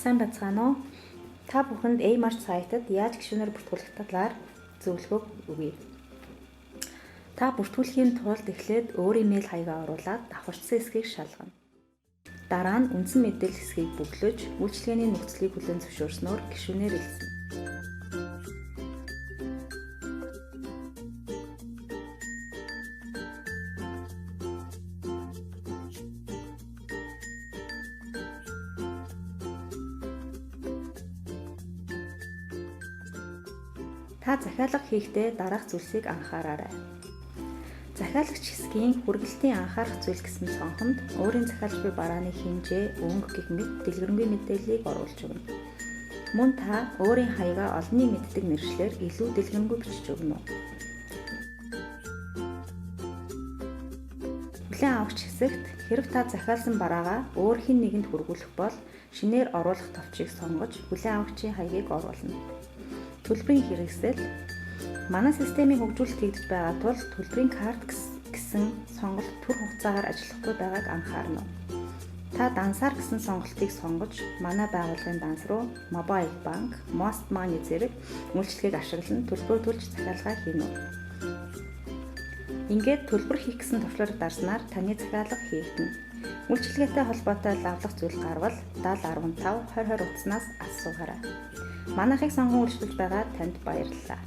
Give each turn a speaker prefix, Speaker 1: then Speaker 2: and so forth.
Speaker 1: Сайн байцгаана уу? Та бүхэнд Emart сайтад яаж гишүүнээр бүртгүүлэх талаар зөвлөгөөг өгье. Та бүртгүүлэхийн тулд эхлээд өөр имэйл хаягаа оруулаад давхарцсан хэсгийг шалгана. Дараа нь үндсэн мэдээлэл хэсгийг бөглөж, үйлчилгээний нөхцөлийг хүлээн зөвшөөрснөөр гишүүнээр элсэнэ. Та захиалга хийхдээ дараах зүйлсийг анхаараарай. Захиалагч хэсгийн хүргэлтийн анхаарах зүйл гэсэн цонхонд өөрийн захиалж буй барааны хэмжээ, өнгө гэх мэт дэлгэрэнгүй мэдээллийг оруулж өгнө. Мөн та өөрийн хаягаа олонний мэддэг нэршлээр илүү дэлгэрэнгүй бичиж өгнө. Хүлээн авагч хэсэгт хэрэв та захиалсан бараагаа өөр хэн нэгэнд хүргүүлэх бол шинээр оруулах товчийг сонгож хүлээн авагчийн хаягийг оруулна. Төлбөрийн хэрэгсэл. Манай системийн хөгжүүлэлт хийгдэж байгаа тул төлбөрийн карт гэсэн сонголт түр хугацаагаар ажиллахгүй байгааг анхаарна. Та дансаар гэсэн сонголтыг сонгож манай байгууллагын данс руу Mobile Bank, Most Money зэрэг үйлчилгээг ашиглан төлбөр төлж захиалгаа хийнэ. Ингээд төлбөр хийх гэсэн товчлуурыг дарснаар таны захиалга хийгдэнэ. Үйлчилгээтэй холбоотой лавлах зүйл гарвал 70 15 20 20 утаснаас асуугаарай. Манайхыг сонгон үйлчилж байгаа танд баярлалаа.